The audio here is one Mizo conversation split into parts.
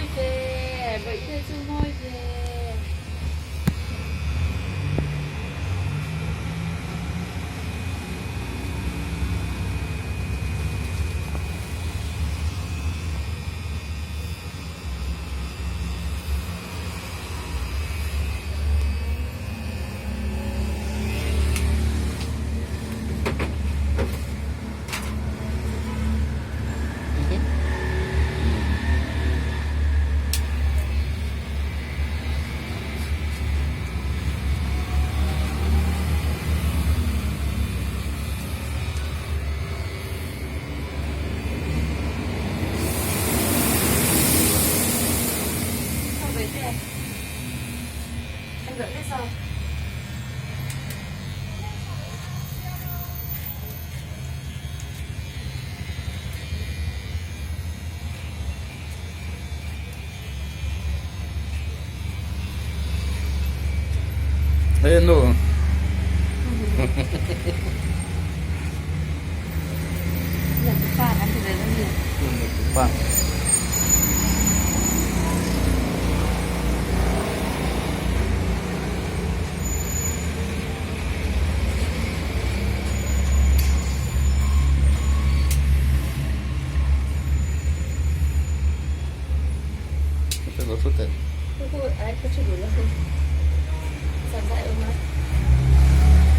Mawi ve, bawihte chu mawi ve. Hei nu. Pa.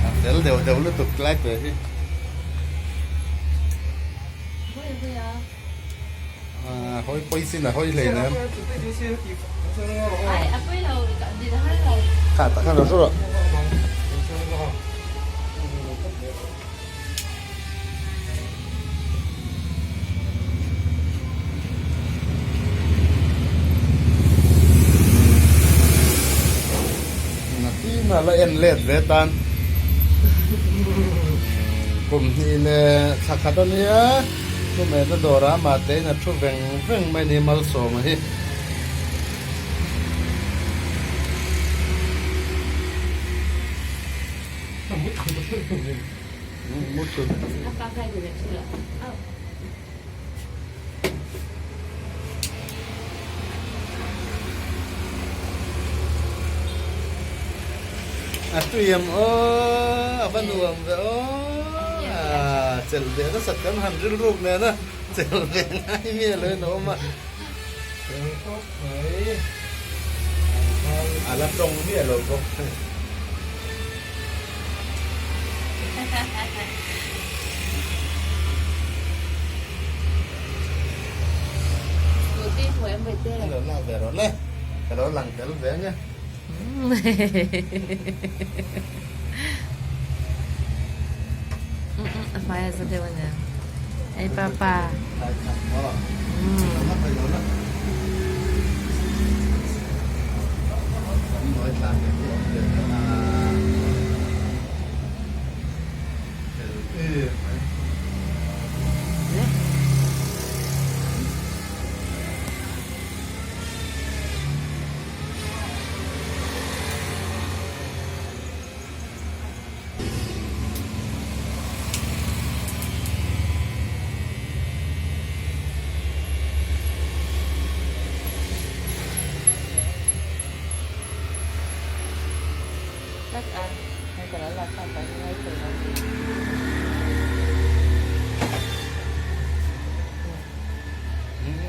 A fel deuh deuh lutuk tlai ve hi. Hawi pawi sin a hawi hlei nem. Kha tak khan rawh. Natina la en let ve tan. Kum hnih leh thla khat a nia. Chumena dawrah mahte in a thu veng veng mai ni Malsawma hi. A tui em aw, a va nuam ve aw, a chelh ve nasat kan han rilruk nen a, chelh ve ngai mi a lo in a awm a. A la tawng miah lo bawk. Lo lak ve rawh le, ka lo lang tel ve ang e. A hmai a za deuh a nia. Ei papa.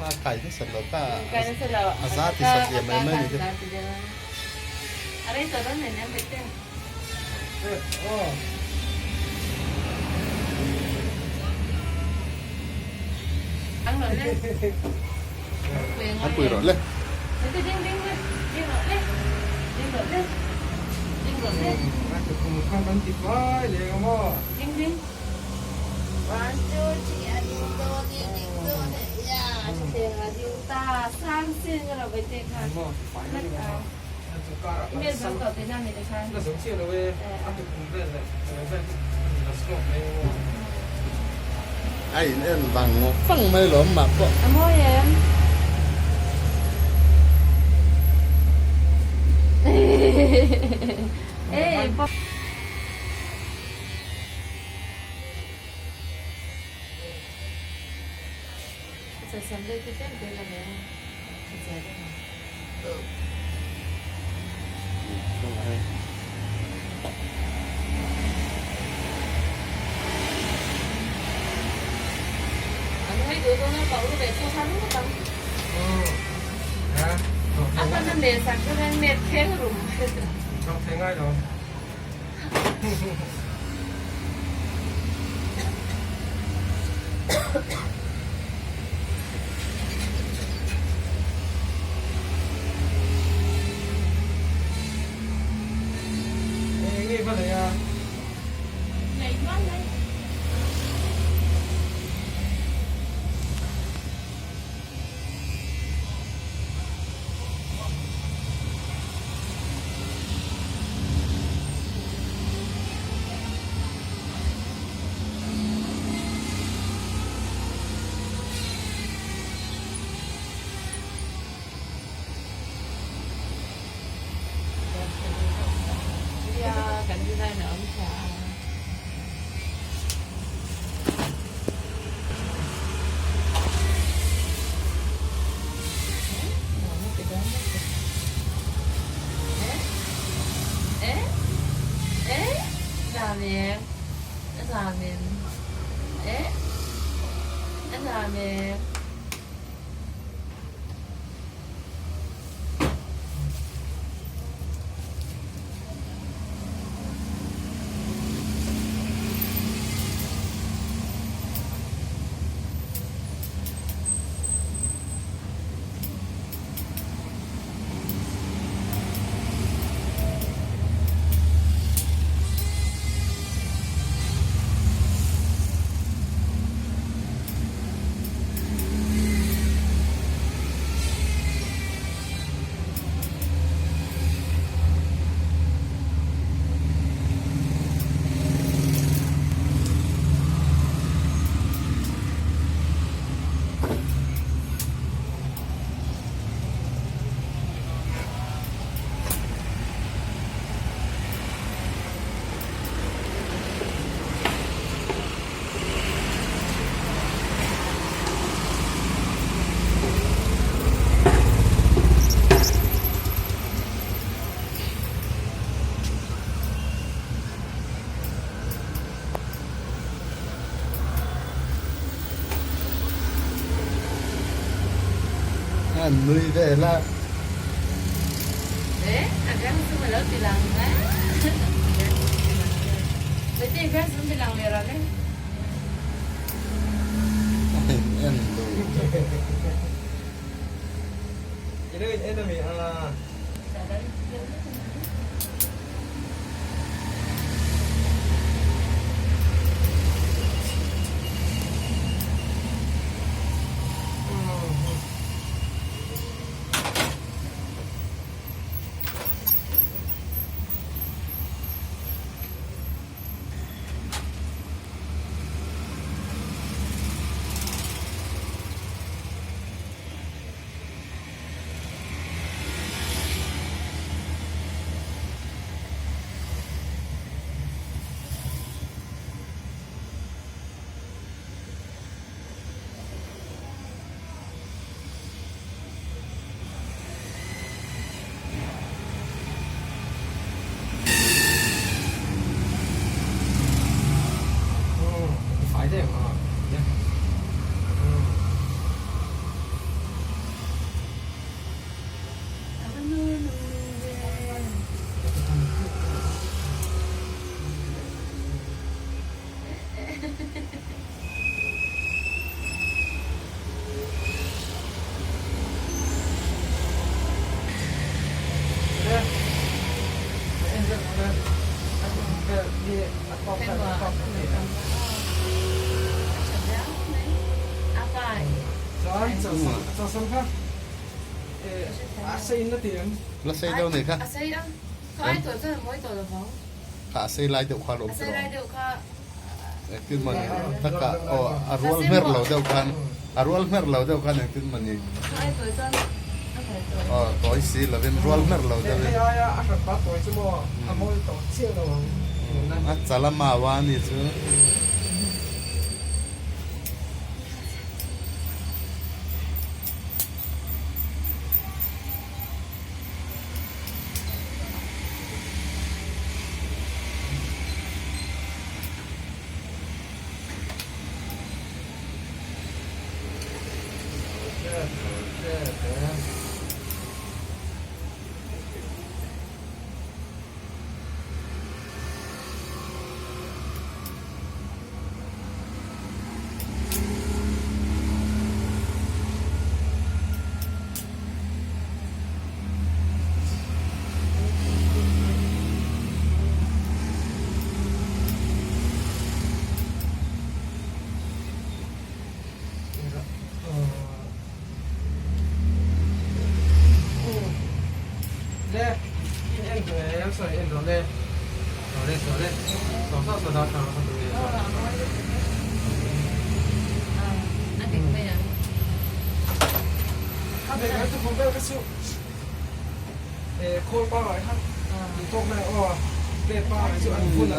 A kai nasat lo kha a za ti sat liam mai mai ni chu. An pui rawh le. A in en vang vang mai lo mah pawh. A mawi em? Ê, An nui vel a. En duh. La sei deuh nei kha. Kha a sei lai deuh kha lawm tawh. Engtin maw ni taka aw a rual hmer lo deuh khan a rual hmer lo deuh khan engtin maw ni aw tawi si lovin rual hmer lo deuhin a chal a mau a ni chu.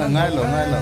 Ngai lo ngai lo.